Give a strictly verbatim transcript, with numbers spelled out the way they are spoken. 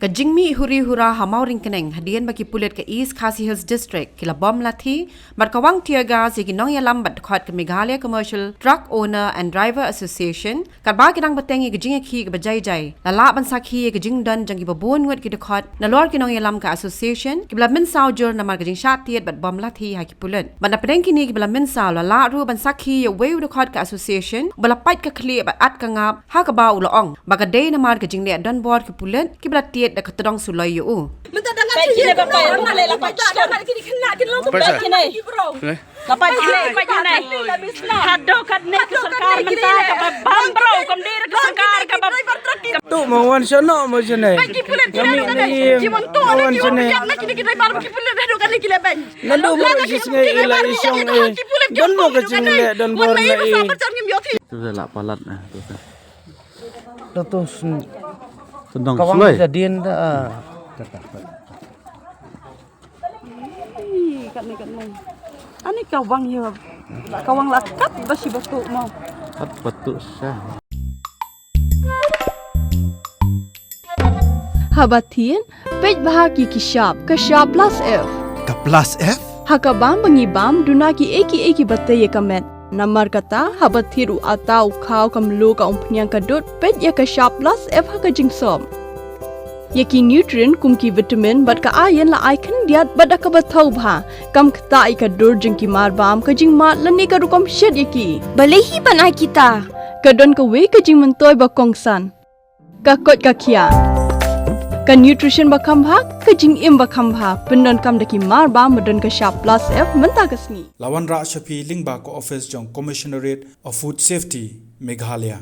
Ka jingmih huri hura ha Mawryngkneng hadien ba ki pulit ka East Khasi Hills District ki la bom lathi bad kawang tear gas ïa ki nongïalam bad dkhot ka Meghalaya Commercial Truck Owner and Driver Association, katba ki dang bteng ïa ka jingïakhih kaba jai jai, la lah ban sakhi ïa ka jingdon jong kiba bun ngut ki dkhot nalor ki nongïalam ka association kiba la mynsaw jur namar ka jingshah tied bad bom lathi ha ki pulit. Bad na pdeng kine kiba la mynsaw la lah ruh ban sakhi ïa uwei u dkhot ka association uba la pait ka khlieh bad at ka ngap ha kaba u la ong ba ka dei namar ka jingleh donbor ki pulit kiba la tied da ka tdong suloi ïa u. Mynta da ngan peit kine ba peit, ba peit la peit. Peit kine. La peit kine, peit kine. Haduh katne ka sorkar mynta kaba bam bro, kam dei ka sorkar kaba. Tu ma wan shano ma shane. Peit ki pulit kine. Wan shane. Kine kine bar ki pulit haduh katne kine bang. Nandu ba ri sis ngai ila i shong e. Don mo ka jingleh donbor na i. Tu la palat na tu. Da tu sn. Tendang kawang sulai. Da dien da. Ih, kat ni, kat ni. Ani kawang ïa. Kawang la kat ba shi batu mo. Kat batu sa. Haba thied, peit bha ki ki shap, ka shap plus F. Ka plus F? Ha ka bam ba ngi bam, duna ki ei ki ei kiba tei ïa ka met. Namar kata, haba thied u atta u khaw ka mluh ka umphniang ka dud, peit ïa ka shap plus F ha ka jingsop. Ïa ki nutrient kum ki vitamin bad ka iron la ai khyndiat bad da kaba thaw bha. Kam ktah ïa ka dur jong ki mar bam, ka jingmad lane ka rukom shet ïa ki. Balei hi ban ai kita? Ka don kawei ka jingmyntoi ba kongsan. Ka koit ka khiah. Ka nutrition ba kham bha, ka jingim ba kham bha. Pyndonkam da ki mar bam ba don ka shap plus F mynta ka sngi. La wanrah sha phi lyngba ka office jong Commissionerate of Food Safety, Meghalaya.